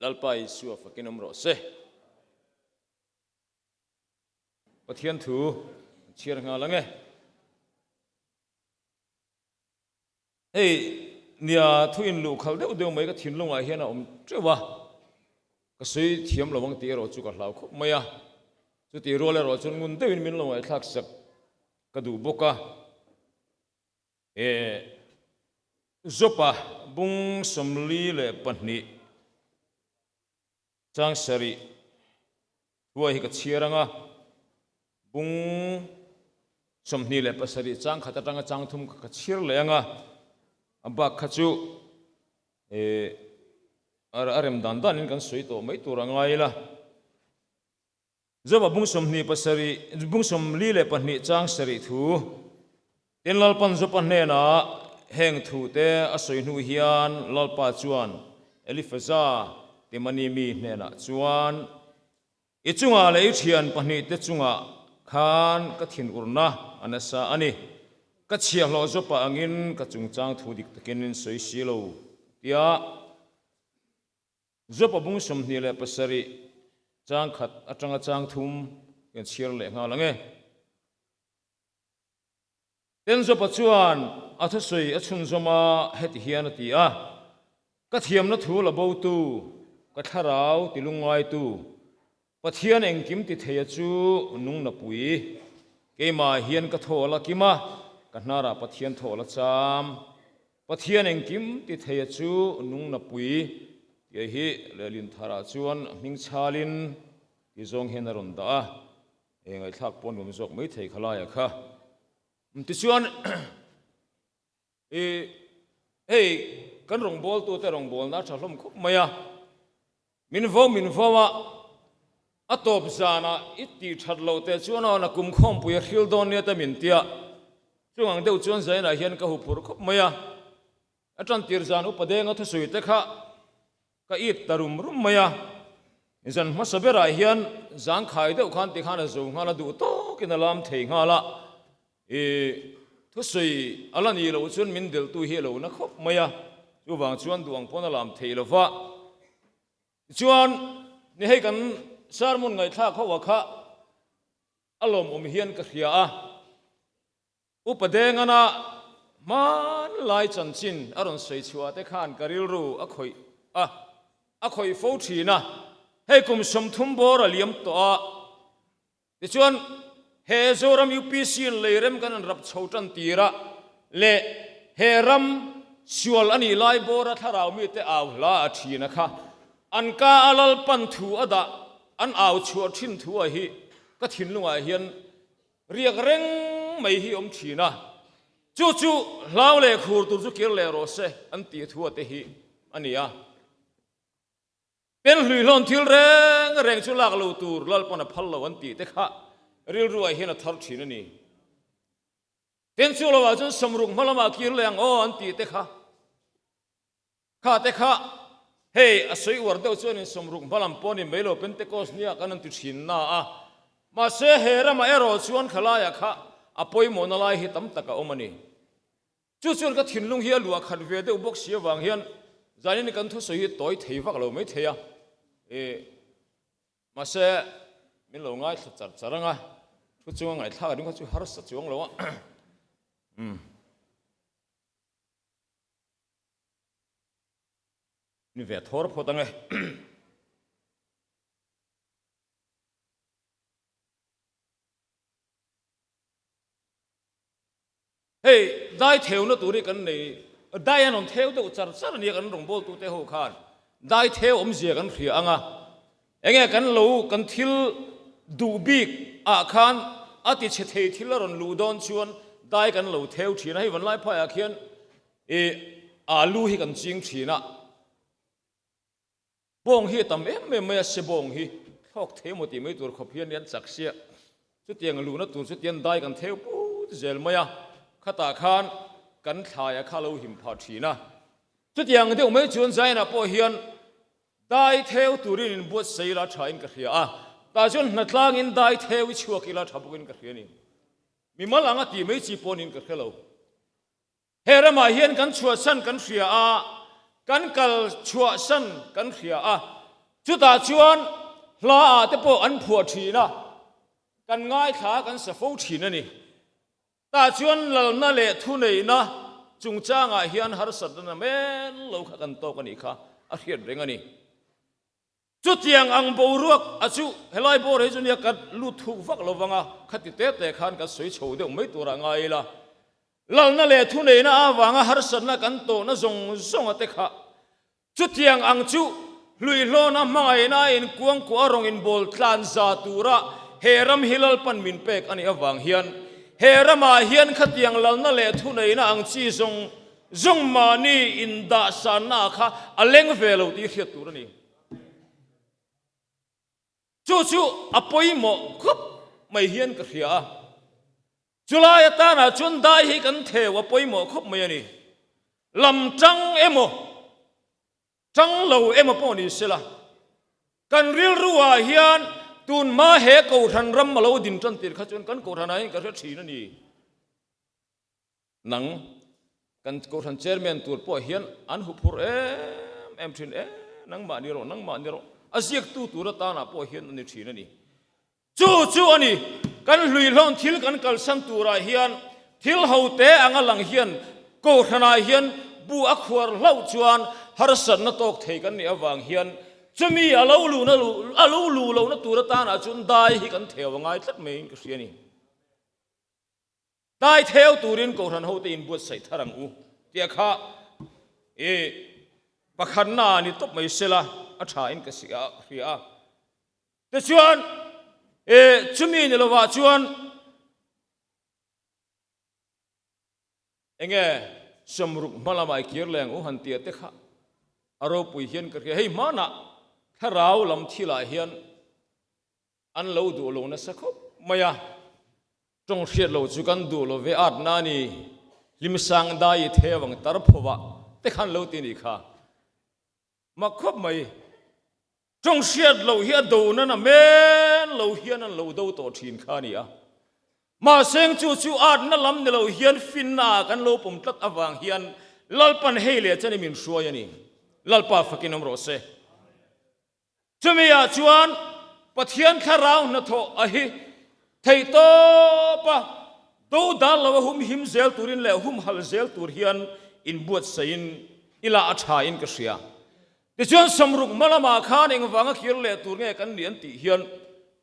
Lalpa Isua fakin awm rawh se. Pathian thu an chhiar nghal ang e. Hei nia thu in luh khalh deuh deuh mai ka thinlungah hian a awm teuh a, ka sawi thiam lo ang tih erawh chu ka hlau khawp mai a. Chutih rual erawh chuan ngun deuhin min lo ngaihthlak sak ka duh bawk a. E Jopa bung 42 chang sarih thuai hi ka chhiar ang a, bung 27 chang khat atanga chang thum kha ka chhiar leh ang a, a bak kha chu e a rem dan danin kan sawi tawh mai tur a ngai ila. Joba bung 27, bung 42 chang sarih thu, Tin Lalpan Joba hnenah heng thute a sawi hnu hian Lalpa chuan Elifaza Temani mi hnenah chuan, I chungah leh i thian pahnihte chungah khan ka thinurna a nasa a ni. Ka chhiahhlawh Joba angin ka chungchang thu dik takin in sawi si lo, tia Jopa bung 27 chang khat atanga chang thum kan chhiar leh nghal ang e. Tin Jopa chuan a thusawi a chhunzawm a, heti hian a ti a, Ka thiamna thu la botu, ka thlarau ti lungngaitu, Pathian engkim ti theia chu nung na pui. Keimah hian ka thaw la kim a, ka hnarah Pathian thaw la cham. Pathian engkim ti theia chu nung na pui tih hi lehlin tharah chuan hming chhalin ti zawng hian a rawn dah a, e ngaihthlak pawh nuam zawk mai thei khalaia kha. Tichuan i hei kan rawngbawltute rawngbawlna a tha hlawm khawp mai a, min vo min vo a, a tawp zanah i tih that loh teh chuan aw na kum khawmpui a hril dawn nia te min tia, chung ang deuh chuan Zainah hian ka huphurh khawp mai a, a tantir zan upa denga thusawi te kha ka it ta rum rum mai a, zan hmasa berah hian zangkhai deuh khan tikhan a zo nghal a duh tawkin a lam thei nghal a, I thusawi a la nih loh chuan min delhtu hi a lo na khawp mai a, chuvang chuan duh ang pawn a lam thei lo va. Tichuan, ni hei kan sermon ngaihthlak ho ah kha a lawmawm hian ka hria a, Upa Dengana hmanlai chanchin a rawn sawi chhuah te khan ka rilru a khawih a, a khawih fo thin a, hei kum 30 bawr a liam tawh a, Tichuan, he Zoram UPC in lei rem kan an rap chho tan tir a leh he ram sual a nih lai bawra thlarau mite au hla a thin a kha an ka a Lalpan thu a dah an au chhuah thin thu a hi ka thinlungah hian riak reng mai hi awm thin a, chu chu hlau leh khur tur chu kir leh rawh se an tih thu a te hi a ni a. Penhlui hlawn thil reng reng chu lak lo tur Lalpawn a phal lo an tih te kha rilruah hian a thar thin a ni. Pen chu lovah chuan sawmruk hma lamah kir leh ang aw an tih te kha kha te kha hei a sawi uar deuh chuanin sawmruk hma lam pawh ni mai lo Pentecost nia kan an ti thin na a. Mahse he ramah erawh chuan khalaiah kha a pawimawhna lai hi tam tak a awm a ni. Chu chuan ka thinlung hi a luah khat ve deuh bawk si avang hian zanin kan thusawi hi tawi thei vak lo mai thei a, e mahse min lo ngaithla char char ang a, thu chunga ngaihthlak ring kha chu harsa chuang lo a. Umm. Ni ve thawr phawt ang e. Hei dai theuna tur hi kan nei, dai an rawn theu deuh char char a nia kan rawngbawltute ho khan dai theu awmzia kan hria ang a, enge kan lo kan thil duh bik ah khan a ti chhe thei thil a rawn luh dawn chuan dai kan lo theu thin a, hei vanlai phaiah khian ih alu hi kan ching thin a. Bawng hi a tam em em mai a, se bawng hi thlawk thei maw tih mai tur khawp hian an chak sia. Chutiang luhna tur chu tian dai kan theu put zel mai a, khatah khan kan thlaia kha lo him phah thin a. Chutiang deuh mai chuan Zainah pawh hian dai theu turin inbuatsaih ila thain ka hria a, tah chuan hnatlangin dai theu i chhuak ila tha bawkin ka hria a ni. Mimal anga tih mai chi pawhin ka hre lo. He ramah hian kan chhuahsan kan hria a, kan kal chhuahsan kan hria a. Chutah chuan hla ah te pawh an phuah thin a, kan ngaithla a kan sa fo thin a ni. Tah chuan lalna leh thuneihna chungchangah hian harsatna na men lo kha kan tawk a nih kha a hriat reng a ni. Chutiang ang boruak a chu helai bawr hi chu nia ka lut thuk vak lo vang a, khati te te khan kan sawi chho deuh mai turah ngai ila. Lalna leh thuneihna avanga harsatna kan tawhna zawng zawng a te kha chutiang ang chu hluihlawna hmangaihna a inkuangkuah rawng inbawl tlan za tura he ram hi Lalpan min pek a nih avang hian he ramah hian khatiang lalna leh thuneihna ang chi zawng zawng mahni indahsanna kha a leng ve lo tih hriat tur a ni. Chu chu a pawimawh khawp mai hian ka hria a. Chulai atana chuan dai hi kan theu a pawimawh khawp mai a ni. Lam tang emaw, tang lo emaw pawh ni sela, kan rilru ah hian tunhma he Kohhran ram a lo din tan tir kha chuan kan Kohhran ah hian ka hre thin a ni. Nang kan Kohhran Chairman tur pawh hian an huphur em em thin e, nangmah ni rawh, nangmah ni rawh, a ziaktu tur atana pawh hian a ni thin a ni. Chu chu a ni, kan hluihlawn thil kan kalsan turah hian thil ho te anga lang hian Kohhranah hian bu a khuar hlauh chuan harsatna tawk thei kan nih avang hian chumi a lo luhna a lo luh lohna tur atana chuan dai hi kan theu a ngai tlat maiin ka hria a ni. Dai theu turin Kohhran hote inbuatsaih thar ang u tih a kha i pakhatna a ni tawp mai sela a tha in ka hria a. Tichuan i chumi ni lovah chuan enge sawmruk hma lamah i kir leh ang u han tih a te kha a ropui hian ka hria. Hei hmanah thlarau lam thilah hian An lo duh lo nasa khawp mai a, tawng hriat lo chu kan duh lo ve at na ni, hlimsang dai i theu ang tar phawah te khan lo ti nih kha. Mak khawp mai, tawng hriat loh hi a do nan a men lo hian an lo do tawh thin kha a ni a. Mahseng chu chu atna lam ni lo hian finna ah kan lo pawm tlat avang hian Lalpan hei leh chen i min hruai a ni. Lalpa fakin awm rawh se. Chumi ah chuan Pathian thlarau hnathawh a hi theihtawp a do dal lo a humhim zel turin leh humhal zel tur hian inbuatsaih ila a tha in ka hria. Tichuan sawmruk hma lamah khan engvanga kir leh tur nge kan nih an tih hian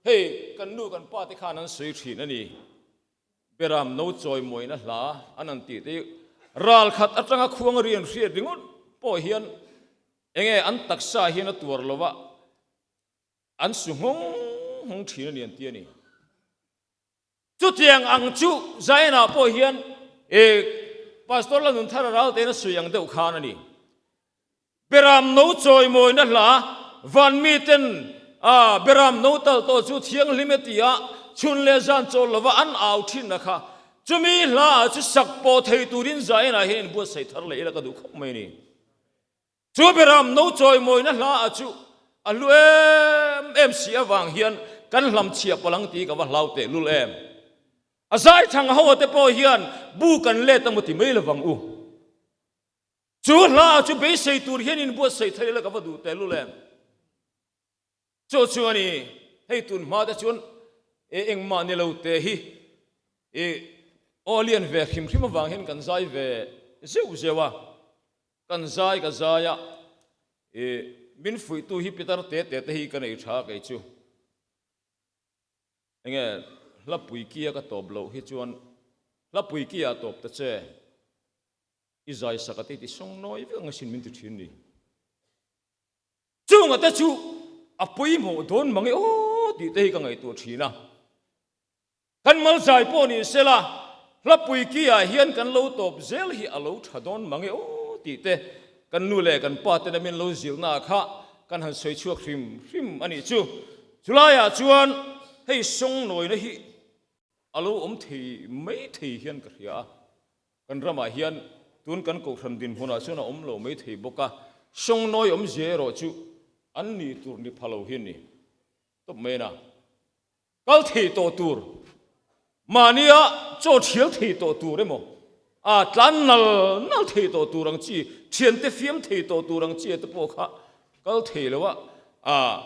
hei kan nu kan pa te khan an sawi thin a ni. Beram no chawimawina hla an an tih te hi ral khat atanga khuang rian hriat ringawt pawh hian Enge an taksa hian a tuar lo a, an su nghawng nghawng thin a ni an ti a ni. Chutiang ang chu Zion-ah pawh hian e Pastor Lalnunthara Raltein a sawi ang deuh khan a ni. Beram no chawimawina hla van miten a beram no tal tawh chu thianghlim e tia chhun leh zan chawl lova an au thin a kha. Chumi hla ah chu sak pawh thei turin Zion-ah hian inbuatsaih thar leh ila ka duh khawp mai a ni. Chu beram no chawimawina hla a chu a hlu em em si avang hian kan hlam chhiah palh ang tih ka va hlau teh lul em. A zai thang ho te pawh hian bu kan let emaw ti mai lovang u. Chu hla a chu beisei tur hian inbuatsaih thei ila ka va duh teh lul em. Chu chu a ni, hei tun hma te chuan e engmah ni lo te hi i aw lian ve hrim hrim avang hian kan zai ve zeuh zeuh a, kan zai ka zai a, i min fuihtu hi pitar te te te hi ka nei tha kei chu. Enge hlapui kia ka tawp loh hi chuan hlapui kia tawp ta che i zai sak a ti ti sawng nawi vek ang asin min ti thin ni. Chunga te chu a pawimawh dawn mang e aw tih te hi ka ngaihtuah thin a. Kan malzai pawh ni sela, hlapui ki ah hian kan lo tawp zel hi a lo tha dawn mang e aw tih te kan nu leh kan pa ten a min lo zilhna ah kha kan han sawi chhuak hrim hrim a nih chu. Chulaiah chuan hei sawngnawina hi a lo awm thei mai thei hian ka hria a. Kan ramah hian tun kan kohhran dinhmunah chuan a awm lo mai thei bawk a, sawngnawi awmzia erawh chu an ni tur ni pha lo hi a ni tawp mai a. Kal thei tawh tur, mahnia chaw thial thei tawh tur emaw, a tlan nal nal thei tawh tur ang chi, thiante fiam thei tawh tur ang chi te pawh kha kal thei lo a. A,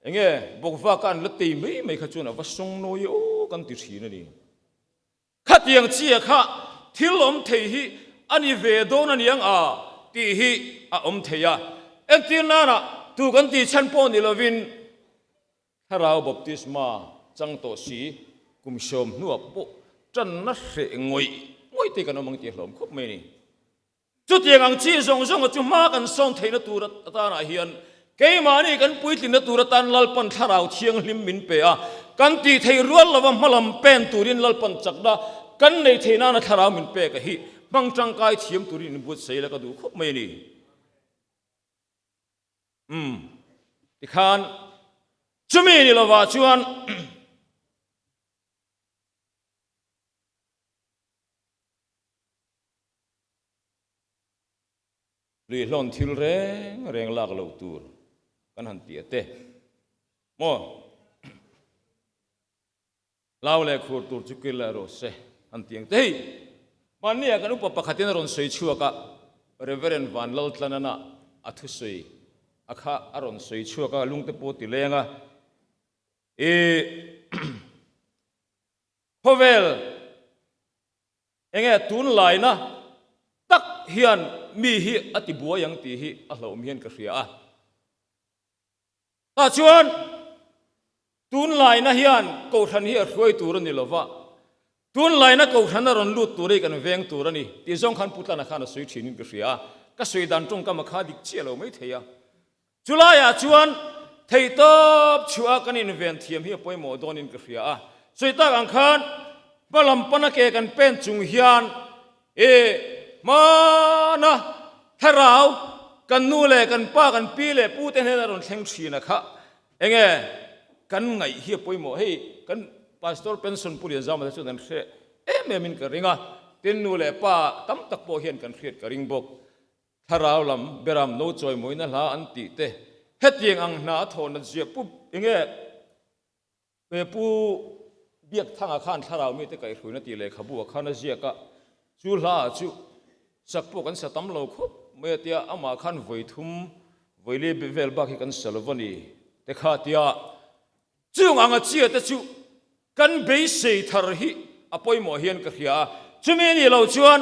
enge bawkvaka an la tei mai mai kha chuan a va sawng nawi aw kan ti thin a ni. Khatiang chia kha thil awm thei hi a ni ve dawn a niang a tih hi a awm thei a. Entir nana tu kan tih chhan pawh ni lovin Thlarau baptisma chang tawh si kum sawm hnuah pawh tanna hreh ngawih ngawih te kan awm ang tih a hlawm khawp mai a ni. Chutiang ang chi zawng zawnga chu hma kan sawn theihna tur atanah hian keimahni kan puitlinna tur atan Lalpan Thlarau Thianghlim min pe a, kan tih theih rual lova hmalam pen turin Lalpan chakna kan nei theih nana Thlarau min pek a hi hmang tangkai thiam turin inbuatsaih la ka duh khawp mai a ni. Umm, tikhan chumi ni lovah chuan Luihlawn thil reng reng lak loh tur kan han ti a te maw? Hlau leh khur tur chu kil leh rawh se han ti ang te hei. Hmanni ah kan upa pakhatin a rawn sawi chhuak a, Reverend Van Laltlanana a thusawi a kha a rawn sawi chhuak a, lungte pawh ti leng a, ih Khawvel enge tunlaina tak hian mi hi a ti buai ang tih hi a hlauhawm hian ka hria a. Tah chuan tunlaina hian kohhran hi a hruai tur a ni lo va, tunlaina kohhran a rawn lut tur hi kan veng tur a ni tih zawng khan Pu Tlana khan a sawi thinin ka hria a, ka sawi dan tawngkam a kha dik chiah lo mai thei a. Chulaiah chuan theihtawp chhuah kan inven thiam hi a pawimawh dawnin ka hria a. Sawi tak ang khan hma lam pana ke kan pen chung hian i hmana thlarau kan nu leh kan pa kan pi leh pu te hnena rawn thleng thin a kha enge kan ngaih hi a pawimawh. Hei kan Pastor Pension Pu Lianzama te chuan an hre em em in ka ring a, tin nu leh pa tam tak pawh hian kan hriat ka ring bawk. Thlarau lam beram no chawimawina hla an tih te, hetiang ang hna a thawh nat zia pu enge pu Biakthanga khan thlarau mite kaihhruina tih lehkhabu ah khan a ziak a, chu hla ah chu sak pawh kan sa tam lo khawp mai a tia amah khan vawi thum vawi li vel bak hi kan sa lo va ni te kha tia Chung anga chia te chu kan beisei thar hi a pawimawh hian ka hria a, chumi a nih loh chuan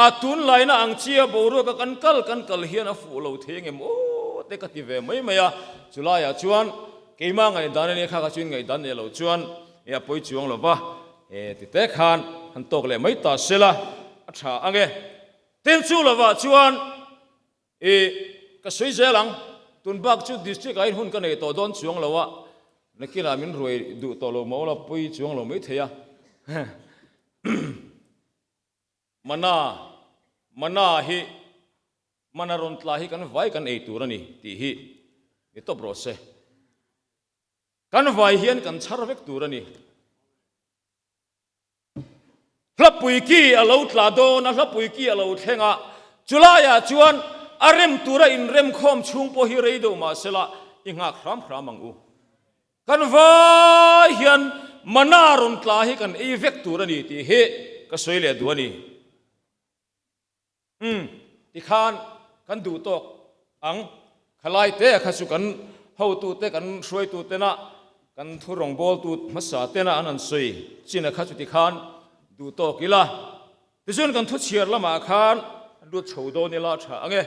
a tunlaina ang chia boruaka kan kal kan kal hian a fuh lo thei engem aw te ka ti ve mai mai a, chulaiah chuan keimah ngaihdan a nia kha kha chuin ngaihdan nei loh chuan e a pawi chuang lo va, e ti te khan han tawk leh mai ta sela a tha ang e. Tin chu lovah chuan I, ka sawi zel ang, tun bak chu district ah hian hun ka nei tawh dawn chuang lo a, nakinah min ruai duh tawh lo maw la pawi chuang lo mai thei a. Mana, mana hi, mana rawn tla hi kan vai kan ei tur a ni tih hi ni tawp rawh se. Kan vai hian kan chhar vek tur a ni. Hlapui ki a lo tla dawn a, hlapui ki a lo thleng a, chulaiah chuan a rem tura inremkhawm chhung pawh hi rei deuh mah sela i nghak hram hram ang u. Kan vai hian mana rawn tla hi kan ei vek tur a ni tih hi ka sawi leh duh a ni. Umm, tikhan kan duh tawk ang. Khalai te kha chu kan hotute, kan hruaitu tena, kan thu rawngbawltu hmasa tena an han sawi chin a kha chu tikhan duh tawk ila. Tichuan kan thu chhiar lamah khan lut chho dawn ila tha ang e.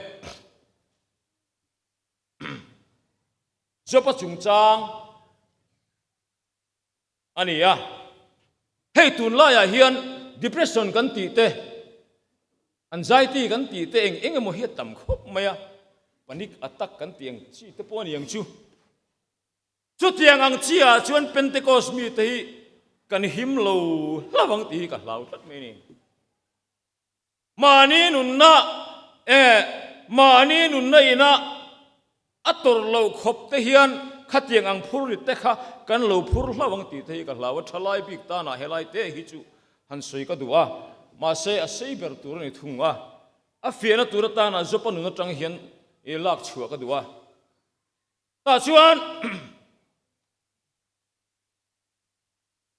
Job-a chungchang a ni a. Hei tunlaiah hian depression kan tih te, anxiety kan tih te eng eng emaw hi a tam khawp mai a, panic attack kan tih ang chi te pawh a ni ang chu. Chutiang ang chi ah chuan Pentecost mite hi kan him lo hlauh ang tih hi ka hlau tlat mai a ni. Mahni nunna eh mahni nunna ina a tawrh loh khawp te hian khatiang ang phur rit te kha kan lo phur hlauh ang tih te hi ka hlau a, thalai bik tanah helai te hi chu han sawi ka duh a, mahse a sei ber tur a ni thung a, a fiahna tur atana Jopa nun atang hian i lak chhuah ka duh a, tah chuan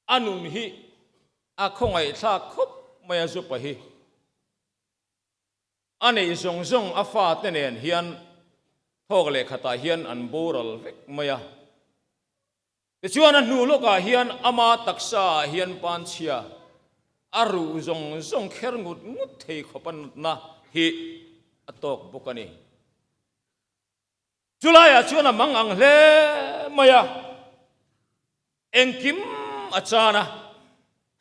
A nun hi a khawngaihthlak khawp mai a Zupa hi. A neih zawng zawng a fate nen hian Thawk leh khatah hian an boral vek mai a. Tichuan a hnu lawkah hian ama taksa ah hian panchhia a ruh zawng zawng kher ngut ngut thei khawp a natna hi a tawk bawk a ni. Chulaiah chuan a mang ang hle mai a, engkim a chan a,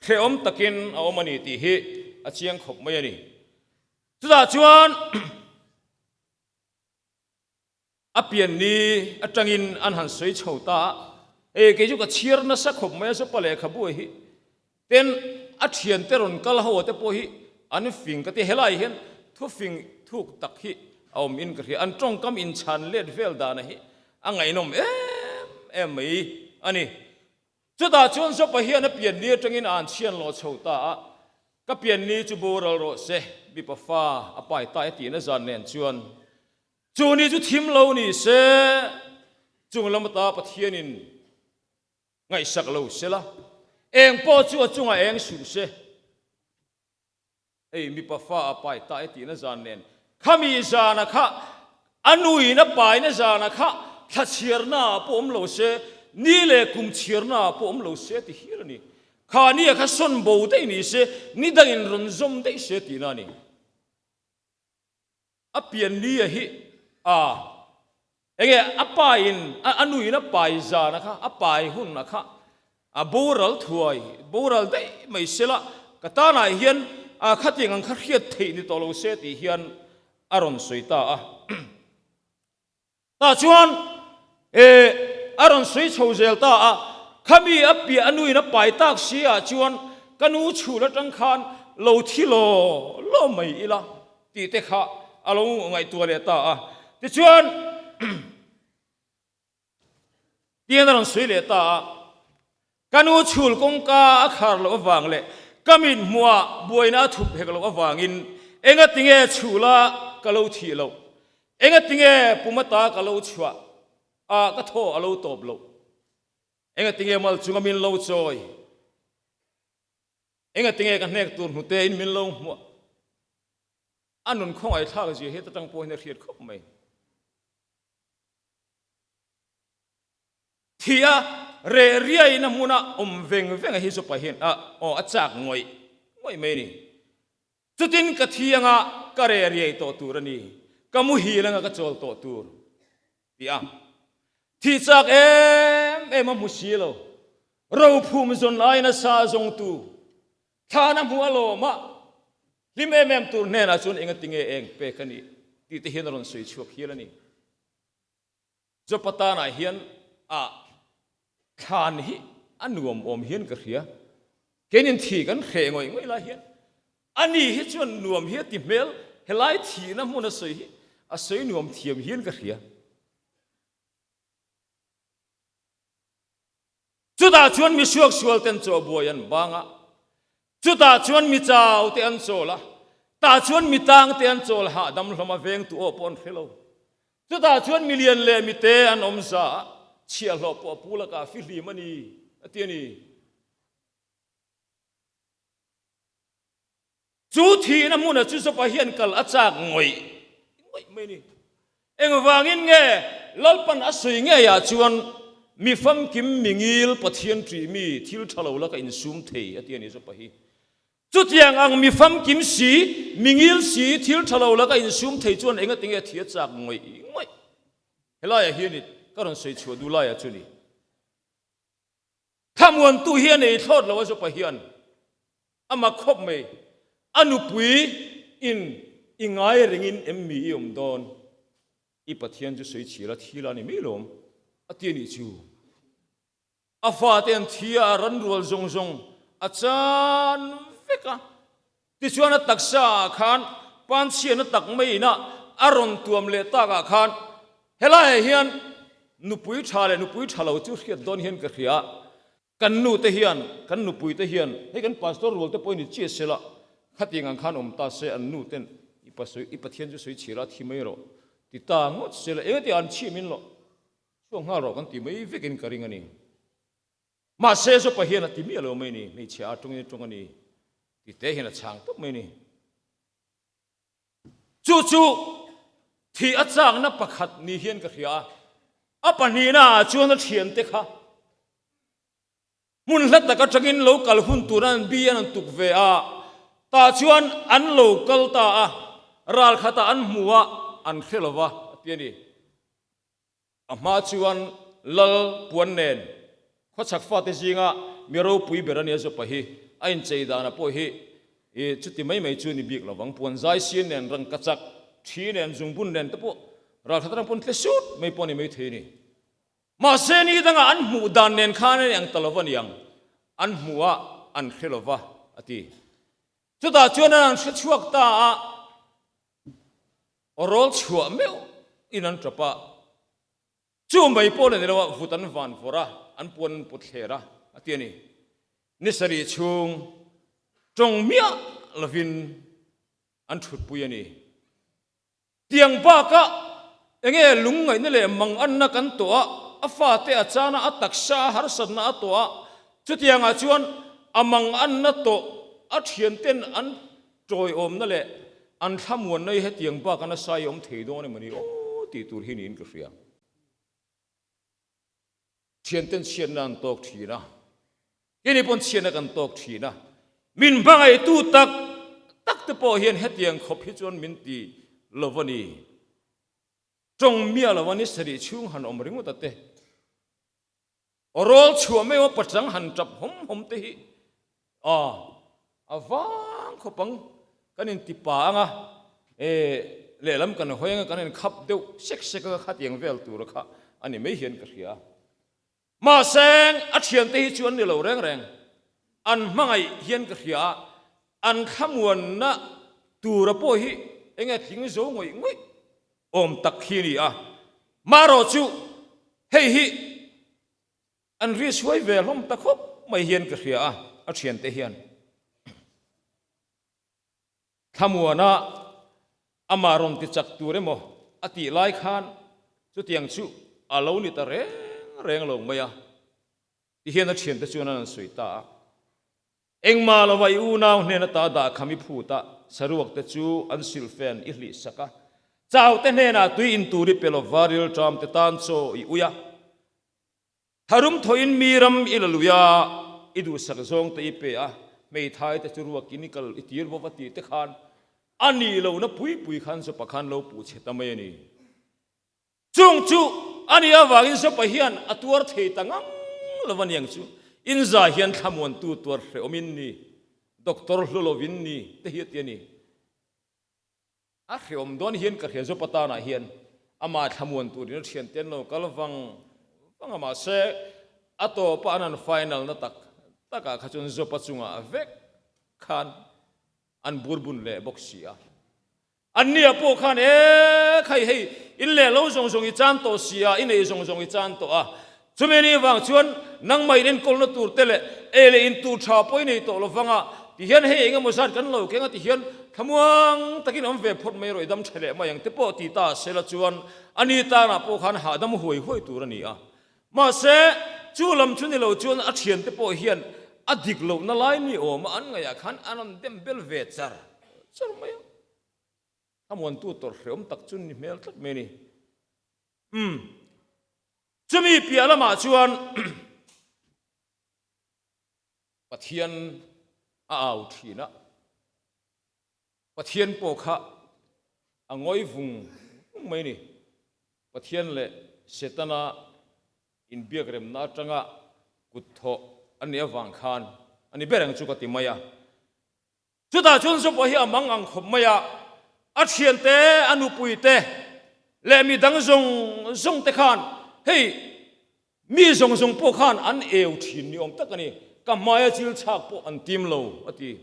hrehawm takin a awm a ni tih hi a chiang khawp mai a ni. Chutah chuan A pian ni atangin an han sawi chho ta a, Hei kei chu ka chhiar nasa khawp mai a Zopa lehkhabu hi ten a thiante rawn kal ho te pawh hi an fing ka ti, helai hian thufing thuk tak hi a awm in ka hria, an tawngkam inchhan let vel dana hi a ngaihnawm em em mai a ni. Chutah chuan Zopa hian a pian ni atangin a an chhian lawh chho ta a, Ka pian ni chu boral rawh se, mipa fa a pai ta e tihna zan nen chuan Chu ni chu thim lo ni se, chung lam ata Pathianin ngaihsak lo se la, eng pawh chu a chungah eng suh se. Hei mipa fa a pai ta e tihna zan nen, khami zana kha a nuin a paina zana kha thla chhiarna ah pawh awm lo se, ni leh kum chhiarna ah pawh awm lo se ti hial a ni. Kha nia kha sawn bo daih ni se, ni dangin rawn zawm daih se tihna a ni. A pian ni a hi a enge a pa in a nu in a pai zan a kha a pai hun a kha a boral thuai boral daih mai sela ka tanah hian a khatiang ang kha hriat theih ni tawh lo se tih hian a rawn sawi ta a. Tah chuan e a rawn sawi chho zel ta a, khami a piah a nuin a pai tak si ah chuan ka nu chhul atang khan lo thi law law mai ila tih te kha a lo ngaihtuah leh ta a. Tichuan tian a rawn sawi leh ta a, ka nu chhul kawngka a khar loh avang leh ka mit hmuah buaina a thup hek loh avangin engatinge chhula ka lo thih loh, engatinge pum ata ka lo chhuah a ka thaw a lo tawp loh, engatinge mal chunga min lo chawi, engatinge ka hnek tur hnute in min lo hmuah. A nun khawngaihthlak zia hi ta tang pawh hian a hriat khawp mai. Thi a reh riain a hmuna awm veng veng a hi chu pahin a aw a chak ngawih ngawih mai a ni. Chutin ka thi anga ka reh riai tawh tur a ni, ka muhil anga ka chawl tawh tur ti a. Thih chak em em a hmu si lo, rophum zawn aiin a sa zawngtu thlan a hmu alawm a, hlim em em tur hnenah chuan engatinge eng pek a nih tih te hian a rawn sawi chhuak hial a ni. Jopa tanah hian a thlan hi a nuam awm hian ka hria. Keinin thi kan hreh ngawih ngawih lai hian ani hi chuan nuam hi a ti hmel, helai thihna hmun a sawi hi a sawi nuam thiam hian ka hria. Chutah chuan mi suaksual ten chaw buai an bang a, chutah chuan mi chau te an chawl a, tah chuan mi tang te an chawl hahdam hlawm a, vengtu aw pawh an hre lo. Chutah chuan mi lian leh mi te an awm za a, chhiahhlawh pawh a pu lakah fihlim a ni, a ti a ni. Chu thihna hmunah chu Jopa hian kal a chak ngawih ngawih mai a ni. Engvangin nge Lalpan a sawi ngeiah chuan mi famkim mi ngil Pathian ṭih mi thil ṭha lo laka insum thei a ti a ni Jopa hi. Chutiang ang mi famkim si, mi ngil si, thil ṭha lo laka insum thei chuan engatinge thi a chak ngawih ngawih? Helaiah hian i ka rawn sawi chhuah duh laiah chu ni. Thlamuantu hi a nei thlawt lo a Jopa hian a mak khawp mai. A nupui in i ngai rengin em mi i awm dawn? I Pathian chu sawi chhir a thil a ni mai lawm a ti a nih chu. A fate an thi a, a ranrual zawng zawng a chan vek a. Tichuan a taksa ah khan panchhiatna tak mai ina a rawn tuam leh tak ah khan helaiah hian nupui tha leh nupui tha lo chu hriat dawn hian ka hria. Kan nu te hian, kan nupui te hian, hei kan pastor rual te pawhin i chiah sela, khatiang ang khan awm ta se an nu ten i pasawi i Pathian chu sawi chhira thi mai rawh ti ta ngawt sela engati an chhim in loh chhuak nghal rawh kan ti mai vekin ka ring a ni. Mahse Jopa hian a ti miah lo mai ni, hmeichhia a tawngin a tawng a ni ti te hian a chhang tawp mai ni. Chu chu Thih a chakna pakhat ni hian ka hria a, a pahnihna ah chuan a thiante kha hmun hla tak atangin lo kal hun tur an bi an an tuk ve a, tah chuan an lo kal ta a, ral khatah an hmu a, an hre lo va a ti a ni. A hma chuan Lal puan nen khawchhak fate zinga mi ropui ber a nia Zopa hi a inchei danah pawh hi i chuti mai mai chu ni bik lo vang. Puan zai sin nen rangka chak thi nen zungbun nen te pawh ralkhat atang pawn tle sut mai pawh a ni mai thei a ni. Mahse ni dangah an hmuh dan nen khan a ni ang ta lo va niang an hmuh a an hre lo va a ti. Chutah chuan an hre chhuak ta a. Rawl chhuah meuh in an tap a, chu mai pawh la ni lo a, vut an van vawrh a, an puan an put thler a, a ti a ni. Ni sarih chhung tawng miah lovin an thutpui a ni. Tiang bakah enge lungngaihna leh manganna kan tawh a, a fate a chana a taksa a harsatna a tawh a, chutiangah chuan a manganna tawh a thianten an Tawiawmna leh an thlamuanna hi hetiang bak a nasa i awm thei dawn emaw ni aw tih tur hi niin ka hria. Thianten chhiatna an tawk thin a, keini pawn chhiatna kan tawk thin a, min hmangaihtu tak tak te pawh hian hetiang khawp hi chuan min ti lo a ni. Tawng miah lo a ni sarih chhung han awm ringawt a te. Rawl chhuah mai aw pachang han tap hawm hawm te hi a a vang khawp ang kan in ti pa ang a e lehlam kan hawi ang a kan in khap deuh sek sek a khatiang vel tur kha a ni mai hian ka hria. Mahse a thiante hi chu an ni lo reng reng an hmangaih hian ka hria a an thlamuanna tura pawh hi enge tling zo ngawih ngawih awm tak hi a ni a. Marawh chu hei hi an ri suai ve hlawm ta khawp mai hian ka hria a, a thiante hian. Thlamuana amah rawn ti chak tur emaw a tih lai khan chutiang chu a lo ni ta reng reng lo mai a, tihian a thiante chuan an sawi ta a. Engmah lova i unau hnen ata dah kham i phut a, saruak te chu an silhfen i hlih sak a, chau te hnenah tui in tur i pe lova rilṭam te tan chaw i ui a, tharum thawhin mi ram i la lui a, i duhsak zawng te i pe a, hmeithai te chu ruakin i kal i tir bawk a tih te khan a nih lohna pui pui khan Zopa khan lo puh chhe ta mai a ni. Chung chu a nih avangin Zopa hian a tuar thei ta ngang lo a niang chu. Inza hian thlamuantu tuar hrehawm in ni, doctor hlu lo in ni te hi a ti a ni. A hrehawm dawn hian ka hria Zopa tanah hian amah thlamuan turin a thiante an lo kal vang vang a mahse a tawpa an han final na tak takah kha chuan Zopa chungah vek khan an burbun leh bawk si a. Annia pawh khan, E khai hei, in leh lo zawng zawng i chan tawh si a, i nei zawng zawng i chan tawh a. Chumi ni vang chuan nangmah in enkawlna tur te leh ei leh in tur tha pawh i nei tawh lo vang a, tihian hei eng emaw zat kan lo keng a tihian thlamuang takin awm ve phawt mai rawh i dam tha leh mai ang te pawh ti ta sela chuan ani tanah pawh khan hahdam huai huai tur a ni a. Mahse, chu lam chu ni lo chuan a thiante pawh hian a dik lohna lai ni awma an ngaihah khan an rawn dem bel ve char char mai a. Thlamuantu tawrh hrehawm tak chu ni hmel tlat mai a ni. Umm. Chumi piah lamah chuan Pathian a au thin a. Pathian pawh kha a ngawi vung vung mai a ni. Pathian leh Setana inbiakremna atanga kut thawh a nih avang khan a ni ber ang chu ka ti mai a. Chutah chuan Job-a hi a mang ang khawp mai a, a thiante, a nupuite leh mi dang zawng zawng te khan hei mi zawng zawng pawh khan an eu thin ni awm tak a ni, ka hmaia chil chhak pawh an tim lo a ti.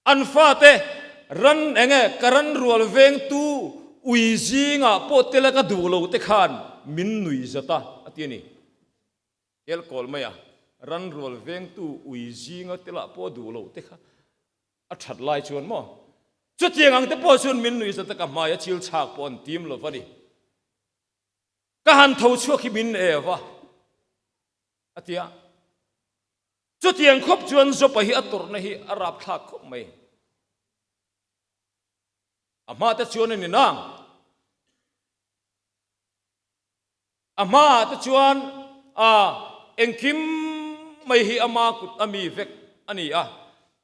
An fate ran enge ka ran rual vengtu ui zingah pawh tela ka duh lo te khan min nui zat a, a ti a ni. Kelkawl maia ran rual vengtu ui zinga telah pawh duh lo te kha a that lai chuan maw? Chutiang ang te pawh chuan min nui zat a, ka hmai a chil chhak pawh an tim lo va ni. Ka han tho chhuak hi min eu a, a ti a. Chutiang khawp chuan Jopa hi a tawrhna hi a rapthlak khawp mai. A hma te chuan a ni nang. A hmaah te chuan a engkim mai hi ama kut a mi vek a ni a.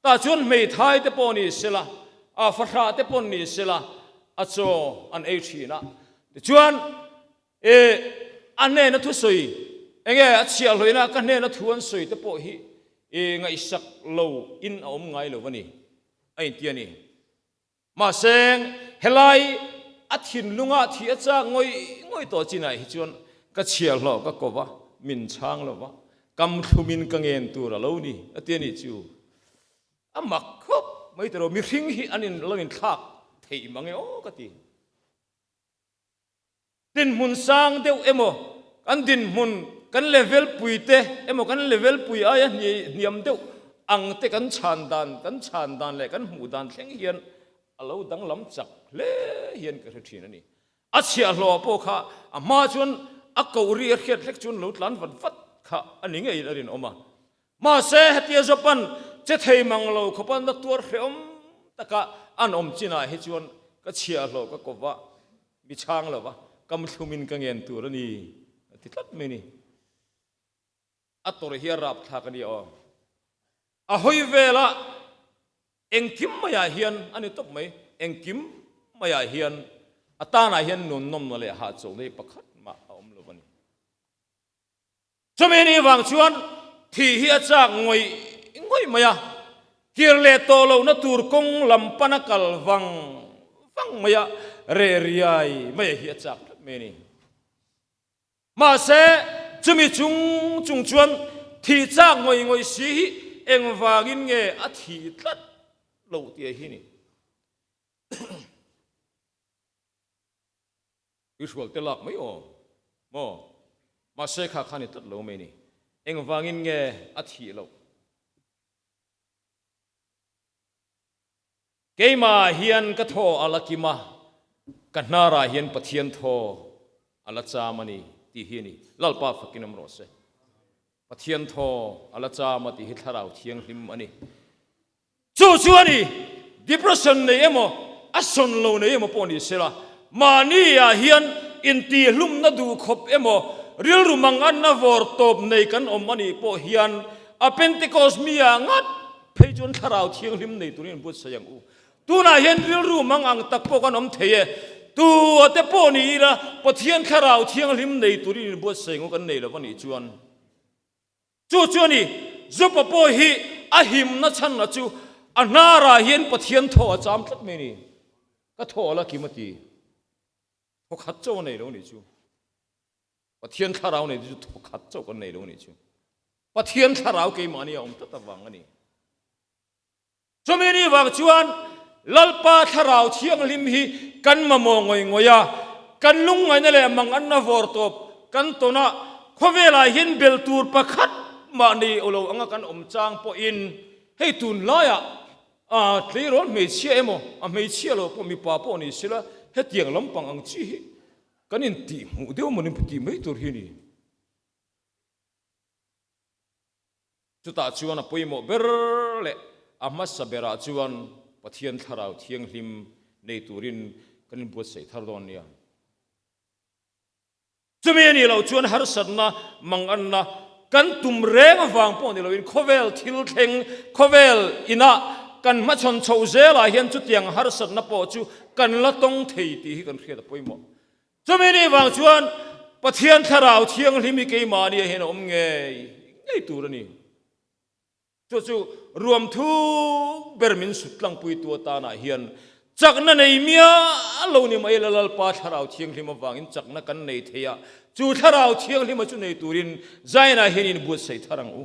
Tah chuan hmeithai te pawh ni sela, a fahrah te pawh ni sela a chaw an ei thin a. Tichuan e a hnena thusawi enge a chhiahhlawina ka hnena thu an sawi te pawh hi e ngaihsak lo in a awm ngai lo a ni a inti a ni. Mahse, helai a thinlunga thih a chak ngawih ngawih tawh chinah hi chuan ka chhiahhlawh ka ko va, min chhang lo va, kam thlumin ka ngen tur a lo ni, a ti a nih chu. A mak khawp mai tiraw, mihring hi an in lo inthlak theih mang e aw ka ti. Dinhmun sang deuh emaw, kan dinhmun, kan level pui te emaw, kan level pui aia hniam deuh ang te kan chhan dan, kan chhan dan leh kan hmuh dan thleng hian a lo danglam chak hle hian ka hre thin a ni. A chhiahhlawh pawh kha a hma chuan a koh ri a hriat hlek chuan lo tlan vat vat kha a ni ngeiin a rinawm a. Mahse, hetia Japan che thei mang lo khawpa na tuar hrehawm taka an awm chinah hi chuan ka chhiahhlawh ka ko va, mi chhang lo va, ka muthlum in ka ngen tur a ni, a ti tlat mai a ni. A tawrh hi a rapthlak a ni aw. A hawi velah engkim maiah hian a ni tawp mai, engkim maiah hian a tanah hian nunnawmna leh hahchawlhna hi pakhat mah a awm lo a ni. Chumi ni vang chuan thih hi a chak ngawih ngawih mai a, kir leh tawh lohna tur kawng lam pana kal vang vang mai a, reh riai mai hi a chak tlat mai a ni. Mahse, chumi chung chung chuan thih chak ngawih ngawih si hi engvangin nge a thih tlat loh tih hi a ni. I hrual te lak mai aw maw? Mahse kha khan i tlat lo mai ni. Engvangin nge a thih loh? Keimah hian ka thaw a la kim a, ka hnarah hian Pathian thaw a la cham a ni tih hi a ni. Lalpa fakin awm rawh se. Pathian thaw a la cham a tih hi Thlarau Thianghlim a ni. Chu chu a ni, depression nei emaw, a sawn lo nei emaw pawh ni sela, mahni ah hian intihhlumna duh khawp emaw, rilru manganna vawr tawp nei kan awm a nih pawh hian a Pentecost mi ah ngat phei chuan Thlarau Thianghlim nei turin in buatsaih ang u. Tunah hian rilru mang ang tak pawh kan awm thei e, tu a te pawh ni ila Pathian Thlarau Thianghlim nei turin in buatsaih ang u kan nei lo a nih chuan. Chu chu a ni, Jopa pawh hi a himna chhanna chu a hnarah hian Pathian thaw a cham tlat mai a ni. Ka thaw a la kim a ti. Thaw khat chauh a nei lo a nih chu. Pathian thlarau nei te chu thaw khat chauh kan nei lo a nih chu. Pathian thlarau keimahni a awm tlat avang a ni. Chumi ni vang chuan Lalpa Thlarau Thianghlim hi kan mamawh ngawih ngawih a, kan lungngaihna leh manganna vawr tawp kan tawn a, khawvelah hian bel tur pakhat mah nei lo anga kan awm chang pawhin hei tunlaiah a tleirawl hmeichhia emaw a hmeichhia lo pawh mipa pawh ni sela hetiang lampang ang chi hi kan intihhmuh deuh emaw ni tih mai tur hi a ni. Chutah chuan a pawimawh ber leh a hmasa berah chuan Pathian Thlarau Thianghlim nei turin kan inbuatsaih thar dawn nia. Chumi a nih loh chuan harsatna, manganna kan tum reng avang pawh ni loin khawvel thil thleng, khawvel inah kan hmachhawn chhoh zelah hian chutiang harsatna pawh chu kan la tawng thei tih hi kan hriat a pawimawh. Chumi ni vang chuan Pathian Thlarau Thianghlim hi keimahni ah hian a awm ngei ngei tur a ni. Chu chu ruam thu ber min sut tlangpuitu atanah hian chakna nei miah lo ni mai la Lalpa Thlarau Thianghlim avangin chakna kan nei thei a, chu Thlarau Thianghlima chu nei turin Zion-ah hian inbuatsaih thar ang u.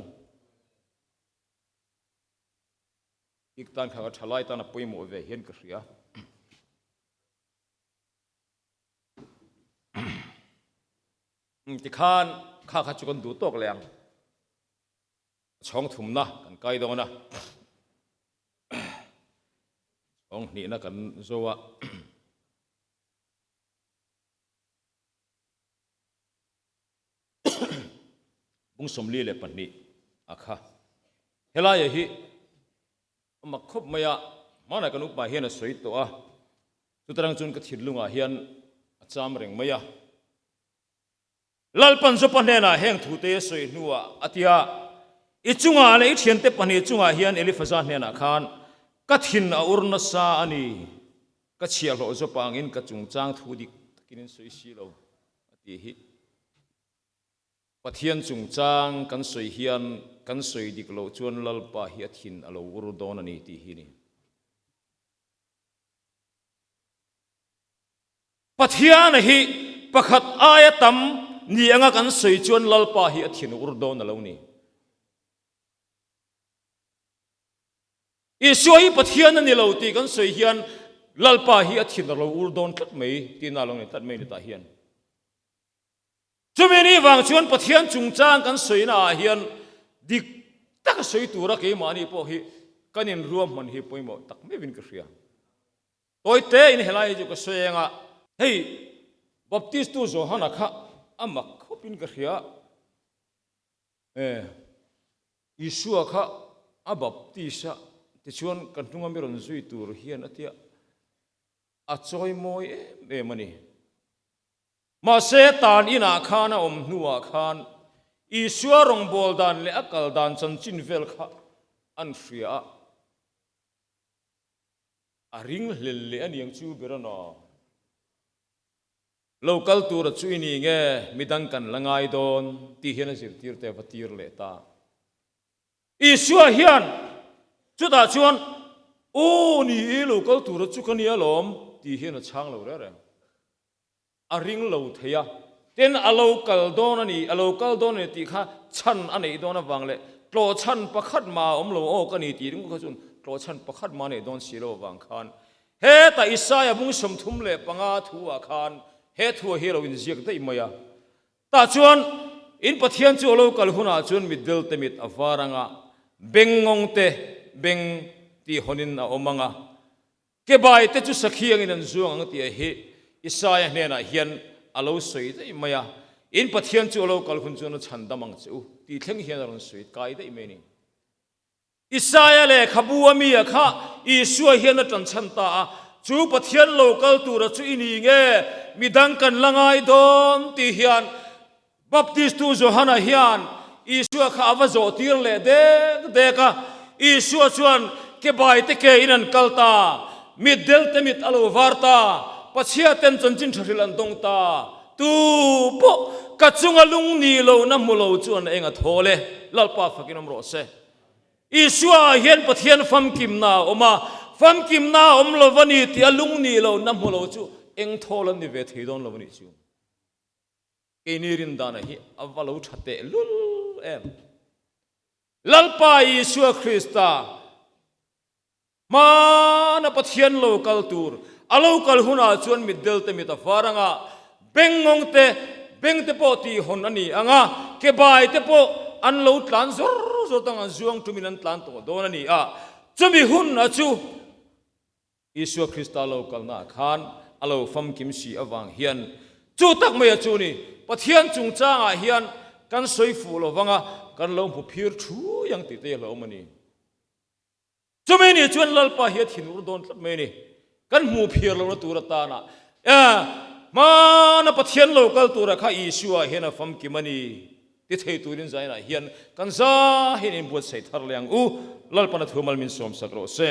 Ik tan kha ka thalai tan a pawimawh ve hian ka hria. Tikhan kha kha chu kan duh tawk leh ang. Chhawng thumna kan kai dawn a. Chhawng hnihna kan zo a. Bung 42 a kha. Helai hi a mak khawp mai a, hmanah kan upa hian a sawi tawh a. Chutarang chuan ka thinlungah hian a cham reng mai a. Lalpan Jopa hnenah heng thute a sawi hnuah a ti a, I chungah leh i thiante pahnih chungah hian Elifaza hnenah khan ka thin a ur nasa a ni, ka chhiahhlawh Jopa angin ka chungchang thu dik takin in sawi si lo, a ti hi. Pathian chungchang kan sawi hian kan sawi dik loh chuan Lalpa hi a thin a lo ur dawn a ni tih hi a ni. Pathiana hi pakhat aia tam ni anga kan sawi chuan Lalpa hi a thin ur dawn a lo ni. Isua hi Pathian a ni lo tih kan sawi hian Lalpa hi a thin a lo ur dawn tlat mai tihna a lo ni tlat mai ni tah hian. Chumi ni vang chuan Pathian chungchang kan sawina ah hian dik taka sawi tura keimahni pawh hi kan inruahman hi pawimawh tak meuhin ka hria. Tawi tein helai hi chu ka sawi eng a, hei Baptistu Johana kha a mak khawpin ka hria. E, Isua kha a baptist a, tichuan ka hnunga mi rawn zui tur hian a tia, a chawimawi em em a ni. Mahse, tan inah khan a awm hnuah khan Isua rawngbâwl dan leh a kal dan chanchin vel kha an hria a. A ring hlel leh a niang chu ber a na. Lo kal tura chu i ni nge midang kan la ngai dawn tih hian a zirtirte a va tir leh ta. Isua hian chutah chuan, Aw ni i, lo kal tura chu ka nia lawm tih hian a chhang lo reng reng. A ring lo thei a, tin a lo kal dawn a ni, a lo kal dawn a ni tih kha chhan a neih dawn avang leh tlawh chhan pakhat mah a awm lo aw ka ni tih ringawt kha chuan tlawh chhan pakhat mah a neih dawn si lo avang khan hetah Isaia bung 35 thu ah khan he thu ah hi a lo inziak daih mai a. Tah chuan in Pathian chu a lo kal hunah chuan mitdel te mit a var anga, bengngawng te beng tih hawnin a awm anga, Kebai te chu sakhi angin an zuang ang tih hi Isaia hnenah hian a lo sawi daih mai a, In Pathian chu a lo kal hun chuan a chhandam ang che u tih thleng hian a rawn sawi kai daih mai a ni. Isaia lehkhabu a mi a kha Isua hian a ṭanchhan ta a, Chu Pathian lo kal tura chu i ni nge, midang kan la ngai dawn tih hian Baptistu Johana hian Isua kha a va zawh tir leh dek dek a, Isua chuan kebai te ke in an kal ta, mitdel te mit a lo var ta, Pachhia ten chanchin tha hrilh an dawng ta, tu pawh ka chunga lung ni lo na hmu lo chuan eng a thawl e, Lalpa fakin awm rawh se. Isua ah hian Pathian famkimna a awm a, famkimna a awm lo va ni tih a lung ni lo na hmu lo chu eng thawl an ni ve thei dawn lo a nih chu. Keini rindana hi a va lo tha teh lul em? Lalpa Isua Krista hmana Pathian lo kal tur a lo kal hunah chuan mitdel te mit a far anga, bengngawng te beng te pawh tihhawn a ni anga, kebai te pawh an lo tlan zawr zawr tang an zuang tumin an tlan tawh dawn a ni a, chumi hun a chu Isua Krista lo kalnaah khan a lo famkim si avang hian chu tak mai a chu ni. Pathian chungchangah hian kan sawi fuh lo vanga kan lo hmu phir thui ang tih te hi a hlauhawm a ni. Chumi ni chuan Lalpa hi a thinur dawn tlat mai a ni. Kan hmu phir lohna tur atana hmana Pathian lo kal tura kha Isua hian a famkim a ni ti thei turin zainah hian kan za hian inbuatsaih thar leh ang u. Lalpan a thu mal min sawmsak rawh se.